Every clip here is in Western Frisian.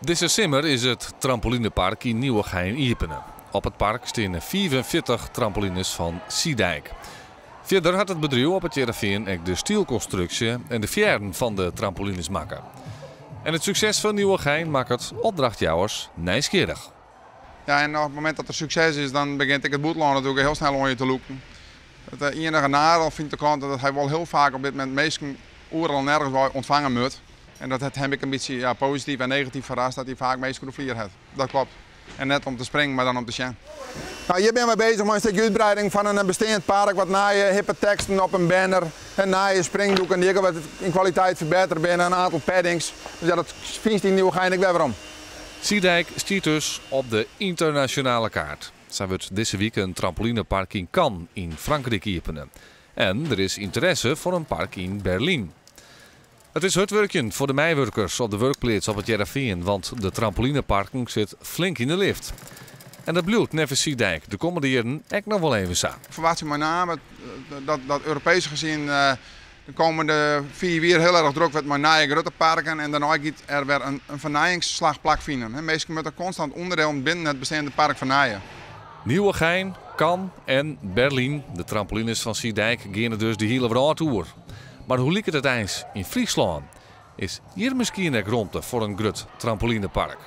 Dizze simmer is it trampolinepark yn Nieuwegein iepene. Op it park steane 45 trampolines fan Sidijk. Fierder hat it bedriuw op It Hearrenfean ek de stielkonstruksje en de fearren fan de trampolines makke. En it sukses fan Nieuwegein makket opdrachtjouwers nijsgjirrich. Ja, en op it momint dat der sukses is, dan begjint ek it bûtenlân natuerlik hiel snel oan je te lûken. It iennige neidiel fynt de klant dat hy wol hiel faak op dit momint minsken oeral en nergens wei ûntfange moat. En dat hat him ek in bytsje, ja, posityf en negatyf ferrast dat hy faak minsken oer de flier hat. Dat klopt. En net om te springen, mar dan om te sjen. Nou, hjir binne wy bezich mei in stikje útbreiding fan in besteand park, wat nije hippe teksten op in banner, en nije springdoeken dy't ek al wat yn kwaliteit ferbettere binne, in oantal paddings. Dus ja, dat fynst yn Nieuwegein ek wer werom. Sidijk stiet dus op de ynternasjonale kaart. Sa wurdt dizze wike in trampolinepark yn Cannes yn Frankryk iepene. En der is ynteresse foar in park yn Berlyn. It is hurd wurkjen foar de meiwurkers op de wurkpleats op It Hearrenfean, want de trampolineparken sit flink yn de lift. En dat bliuwt neffens Sidijk de kommende jierren ek noch wol even sa. Ik ferwachtsje mei name dat Europeesk gezien de kommende 5 jier hiel erch drok wurdt mei nije grutte parken en dêrnei giet der wer in fernijingsslach plakfinen. Minsken moatte konstant ûnderdielen binnen it besteande park fernije. Nieuwegein, Cannes en Berlyn, de trampolines fan Sidijk geane dus de hiele wrâld oer. Mar hoe liket it eins yn Fryslân? Is hjir miskien ek romte foar in grut trampolinepark?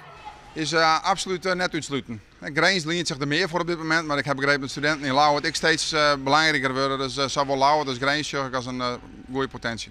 Is absolút net útsluten. Grins lient sich der mear foar op dit momint, mar ik ha begrepen dat studinten yn Ljouwert ek steeds belangriker wurde. Dus sawol Ljouwert as Grins sjoch ik as in goede potinsje.